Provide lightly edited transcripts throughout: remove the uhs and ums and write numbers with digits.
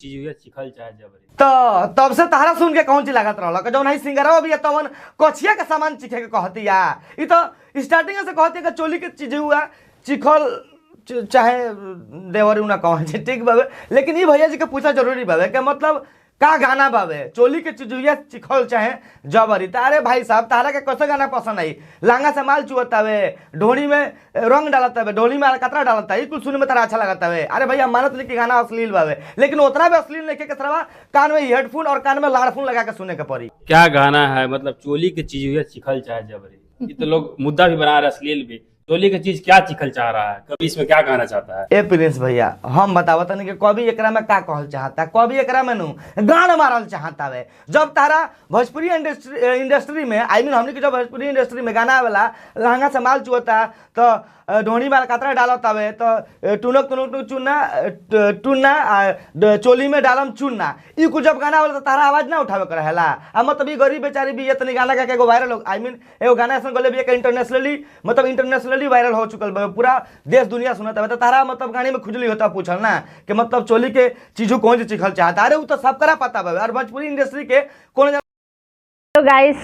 चीज हुआ चिखल चाहे जबरी। तो तब से तहरा सुन के कौन चीज लागत रहल जौन है सिंगरवा भी तवन कछिया के सामान चिखे के कहतिया। ई तो स्टार्टिंग से कहतिया कि चोली के चीज हुआ चिखल चाहे देवरी ना कौन चीज, ठीक बाबे। लेकिन ई भैया जी के पूछा जरूरी बाबे कि मतलब का गाना बाबे चोली के चीज चिखल चाहे जबरी। त अरे भाई साहब तारा के कैसे गाना पसंद आई? लांगा से माल चुअतावे, ढोली में रंग डालतावे, ढोली में कतरा डालता, ई कुल सुने में तारा अच्छा लगतावे। अरे भाई हम मानत नहीं कि गाना अश्लील बावे, लेकिन उतना भी अश्लील नहीं के सरवा कान में हेडफोन और कान में लाड़फोन लगा के सुने के पड़ी। क्या गाना है, मतलब चोली के चीज हुआ चिखल चाहे जबरी। ये तो लोग मुद्दा भी बना रहे अश्लील भी। चोली के चीज क्या चिखल चाह रहा है, कभी इसमें क्या कहना चाहता है? ए प्रिंस भैया हम बतावत नहीं कि कभी एकरा में का कहल चाहता, कभी एकरा में नु गान मारल चाहता वे। जब तारा भोजपुरी इंडस्ट्री में I mean हमनी के जब भोजपुरी इंडस्ट्री में गाना आवेला लहंगा से माल चुअता तो ढोनी माल कतरा डालत आवे तो टुनक तुनक चुन्ना टुन्ना चोली में डालम चुन्ना, ई कुल जब गाना आवेला तो तारा आवाज ना उठावे के रहेला। आ मतलब ई गरीब बेचारी भी इतनी गाना गा के एगो वायरल हो, I mean एगो गाना ऐसा गले भी इंटरनेशनली मतलब इंटरनेशनली वायरल हो चुकल बा, पूरा देश दुनिया सुनत है। तो तारा मतलब गाने में खुजली होता पूछल ना कि मतलब चोली के चीजों कौन से चिखल चाहता। अरे वो तो सबकरा पता बा और भोजपुरी इंडस्ट्री के कौन। तो गाइस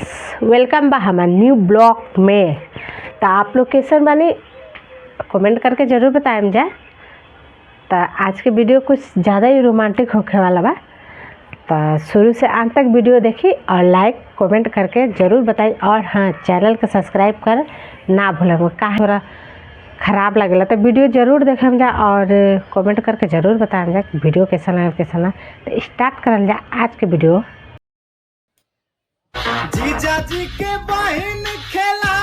welcome बा हमार न्यू ब्लॉग में। तो आप लोग कैसन बानी कमेंट करके ज़रूर बताएम जाए। तो आज के वीडियो कुछ ज़्यादा ही रोमांटिक होखे वाला बा, तो शुरू से अंत तक वीडियो देखी और लाइक कमेंट करके ज़रूर बताई। और हाँ, चैनल के सब्सक्राइब कर ना भूलब, का थोड़ा ख़राब लगेला तो वीडियो ज़रूर देखम जा और कमेंट करके ज़रूर बताएम जा वीडियो कैसा लगा कैसा ना। तो स्टार्ट करल जा आज के वीडियो। जीजा जी के बहन खेला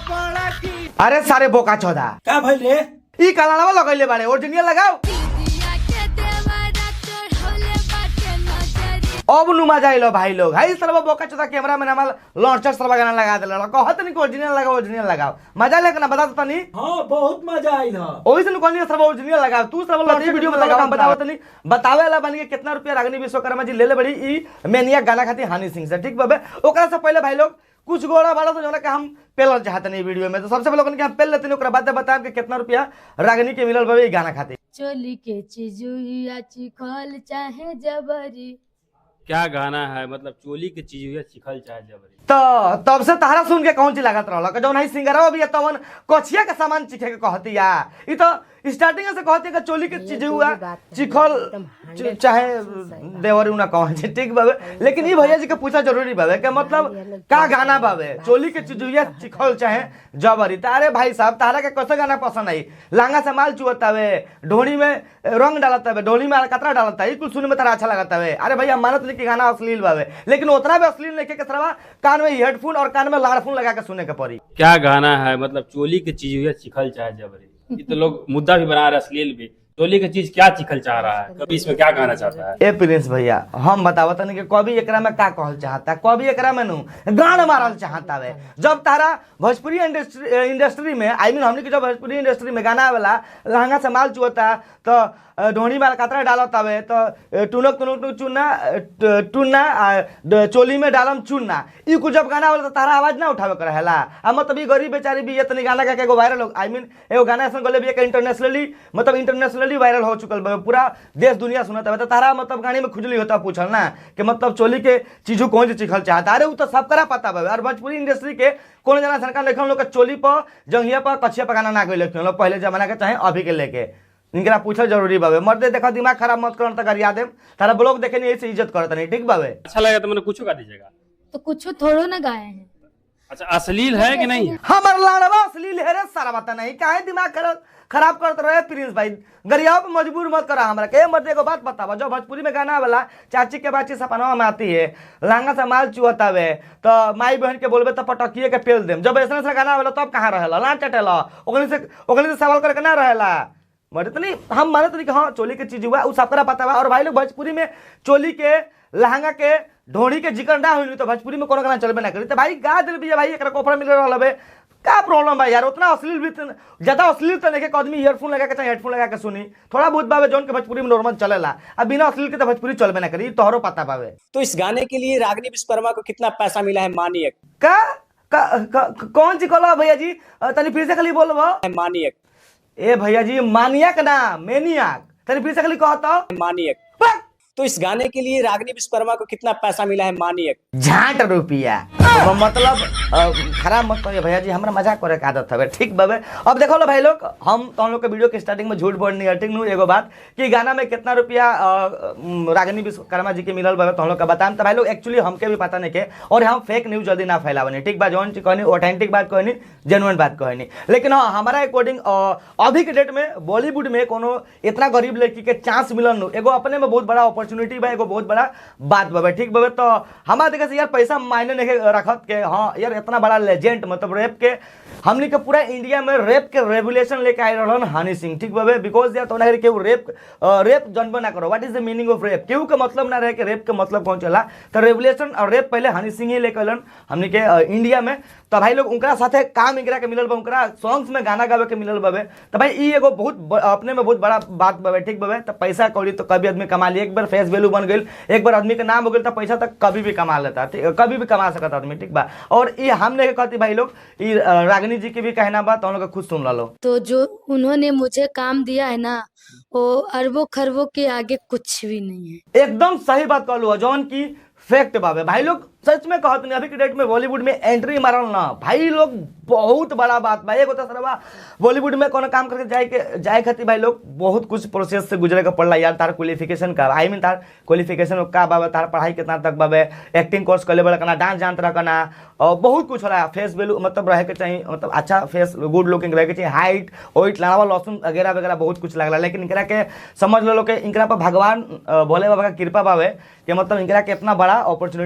बड़ा की। अरे सारे बोका चौधा का भइल रे? ई कलावा लगैले बाड़े, ओरिजिनल लगाओ। अब नु मजा आइलो भाई लोग। हाई सरवा बोका चौधा कैमरा में हमार लॉन्चर सरवा गाना लगा देला, कहत नहीं कि ओरिजिनल लगाओ ओरिजिनल लगाओ। मजा लेके ना बता तनी। हां बहुत मजा आइल ह। ओही से नु कहनी सरवा ओरिजिनल लगाओ, तू सरवा लॉन्चर वीडियो में लगाओ। हम बतावत नहीं बतावे ला बन के कितना रुपया रागिनी विश्वकर्मा जी ले ले बड़ी ई मेनिया गाना खातिर हनी सिंह से, ठीक बाबे। ओकरा से पहले भाई लोग कुछ गोड़ा बाड़ा तो जोना के हम पेलल चाहत नहीं वीडियो में, तो सबसे पहले लोगन के हम पेल लेते ओकरा बाद बताएम कि कितना रुपया रागिनी के मिलल बाबे ई गाना खातिर। चोली के चीजुआ चिखल चाहे जबरी। क्या गाना है, मतलब चोली के चीज हुआ चिखल चाहे जबरी। तो तब से तहरा सुन के कौन चीज लागत रहल जौन है सिंगरवा भी तवन कछिया के सामान चिखे के कहतिया। ई तो स्टार्टिंग से कहतिया कि चोली के चीज हुआ चिखल चाहे देवरी ना कौन चीज, ठीक बाबे। लेकिन ई भैया जी के पूछा जरूरी बाबे कि मतलब का गाना बाबे चोली के चीज हुआ चिखल चाहे जबरी। त अरे भाई साहब तारा के कैसे गाना पसंद आई? लांगा से माल चुअतावे, ढोली में रंग डालतावे, ढोली में कतरा डालता, ई कुल सुने में तारा अच्छा लगतावे। अरे भाई हम मानत नहीं कि गाना अश्लील बाबे, लेकिन उतना भी अश्लील नहीं के सरवा कान में हेडफोन और कान में लाड़फोन लगा के सुने के पड़ी। क्या गाना है, मतलब चोली के चीज हुआ चिखल चाहे जबरी। ये तो लोग मुद्दा भी बना रहे अश्लील भी। चोली के चीज क्या चिखल चाह रहा है, कभी इसमें क्या कहना चाहता है? ए प्रिंस भैया हम बतावत नहीं कि कभी एकरा में का कहल चाहता, कभी एकरा में नु गान मारल चाहता वे। जब तारा भोजपुरी इंडस्ट्री में I mean हमनी के जब भोजपुरी इंडस्ट्री में गाना आवेला लहंगा से माल चुअता तो ढोनी माल कतरा डालत आवे तो टुनक तुनक चुन्ना टुन्ना चोली में डालम चुन्ना, ई कुल जब गाना आवेला तो तारा आवाज ना उठावे के रहेला। आ मतलब ई गरीब बेचारी भी इतनी गाना गा के एगो वायरल हो, I mean एगो गाना ऐसा गले भी इंटरनेशनली मतलब इंटरनेशनली वायरल हो चुकल बा, पूरा देश दुनिया सुनत है। तो तारा मतलब गाने में खुजली होता पूछल ना कि मतलब चोली के चीजों कौन से चिखल चाहता। अरे वो तो सबकरा पता बा और भोजपुरी इंडस्ट्री के कौन जना सरकार लेखन लोग के चोली पर जंघिया पर कछिया पर गाना ना गइल लोग पहले जमाना के चाहे अभी के लेके इनकरा पूछल जरूरी बाबे। मर्दे देखा दिमाग खराब मत करन त गरिया देम, तारा ब्लॉग देखे नहीं ऐसे इज्जत करत नहीं, ठीक बाबे। अच्छा लगा तो मैंने कुछ गा दीजिएगा। तो कुछ थोड़ो ना गाए हैं। अच्छा अश्लील है कि नहीं? हमर लाड़वा अश्लील है रे सारा बात नहीं, काहे दिमाग खराब करत रहे प्रिंस भाई, गरियाओं पे मजबूर मत करा हमरा के। मर्दे को बात बतावा जो भोजपुरी में गाना वाला चाची के बाची सपनवा में आती है लांगा से माल चुअतावे तो माई बहन के बोलबे तो पटकिए के पेल देम, जब ऐसा ऐसा गाना वाला तब कहाँ रहेला? लान चटेला ओकनी से सवाल करके ना रहेला। मर्द नहीं हम मानत नहीं कि हाँ चोली के चीज हुआ उ सबकरा पता बा। और भाई लोग भोजपुरी में चोली के लहंगा के ढोड़ी के जिक्र ना हुई तो भोजपुरी में कोनो गाना चलबे ना करी। तो भाई गा दिल भी भाई एकरा कोफरा मिल रहल हबे, का प्रॉब्लम भाई यार? उतना अश्लील भी ज्यादा अश्लील तो नहीं के आदमी ईयरफोन लगा के चाहे हेडफोन लगा के सुनी, थोड़ा बहुत बावे जौन के भोजपुरी में नॉर्मल चलेला, अब बिना अश्लील के तो भोजपुरी चलबे ना करी, तोहरो पता बावे। तो इस गाने के लिए रागिनी विश्वकर्मा को कितना पैसा मिला है मानिए? का, का, का कौन सी कहला भैया जी तनी फिर से खाली बोलबो? मानिए। ए भैया जी मानियक ना मेनियाक, तनी फिर से खाली कहता मानियक। बक! तो इस गाने के लिए रागिनी विश्वकर्मा को कितना पैसा मिला है मानिए। झाट रुपया मतलब खराब मत करिए भैया जी, हमरा मजाक करे के आदत हवे, ठीक बाबे। अब देखो लो भाई लोग, हम तो हम लोग के वीडियो के स्टार्टिंग में झूठ बोलनी है, ठीक नु। एगो बात कि गाना में कितना रुपया रागिनी विश्वकर्मा जी के मिलल बाबे तो हम लोग के बताएम। तो भाई लोग एक्चुअली हमके भी पता नहीं के, और हम फेक न्यूज जल्दी ना फैलावनी, ठीक बा। जौन चीज कहनी ऑथेंटिक बात कहनी, जेन्युइन बात कहनी। लेकिन हाँ, हमारा अकॉर्डिंग अभी के डेट में बॉलीवुड में कोनो इतना गरीब लड़की के चांस मिलल नु एगो अपने में बहुत बड़ा अपॉर्चुनिटी बा, एगो बहुत बड़ा बात बाबे, ठीक बाबे। तो हमारा देखे से यार पैसा मायने नहीं रखत के, हाँ यार इतना बड़ा लेजेंड मतलब रैप के हमनी के पूरा इंडिया में रैप के रेवोल्यूशन लेके आए रहलन हनी सिंह, ठीक बाबे। Because यार तो ना केहू रैप रैप जनबो ना करो, what is the meaning of rap, केहू के मतलब ना रहे कि रैप के मतलब कौन चला। तो रेवोल्यूशन और रैप पहले हनी सिंह ही लेके अलन हमनी के इंडिया में। तो भाई लोग उनका साथे काम इनकरा के मिलल बा, उनका सॉन्ग्स में गाना गावे के मिलल बाबे। तो भाई ई एगो बहुत अपने में बहुत बड़ा बात बाबे, ठीक बाबे। तो पैसा कौड़ी तो कभी आदमी कमा ली, एक बार फेस वैल्यू बन गई, एक बार आदमी के नाम हो गई तो पैसा तक कभी भी कमा लेता, कभी भी कमा सकता आदमी, ठीक बा। और ये हमने कहती भाई लोग ई रागिनी जी के भी कहना बा, तो हम लोग खुद सुन लो। तो जो उन्होंने मुझे काम दिया है ना, वो अरबों खरबों के आगे कुछ भी नहीं है। एकदम सही बात कहलू, जौन की फैक्ट बाबे। भाई लोग सच में कहत नहीं, अभी के डेट में बॉलीवुड में एंट्री मारल ना भाई लोग बहुत बड़ा बात बा। एगो तो बॉलीवुड में कोनो काम करके जाए के जाए खातिर भाई लोग बहुत कुछ प्रोसेस से गुजरे के पड़ला यार। तार क्वालिफिकेशन का I mean तार क्वालिफिकेशन का बाबे, तार पढ़ाई कितना तक बाबे, एक्टिंग कोर्स कर ले कना, डांस जानत रखना, और बहुत कुछ होला। फेस वैल्यू मतलब रहे के चाहिए, मतलब अच्छा फेस गुड लुकिंग रहे के चाहिए, हाइट वेट लावा लहसुन वगैरह वगैरह बहुत कुछ लगला। लेकिन इनकरा के समझ लो कि इनकरा पर भगवान भोले बाबा का कृपा बावे कि मतलब इनकरा के इतना बड़ा अपॉर्चुनिटी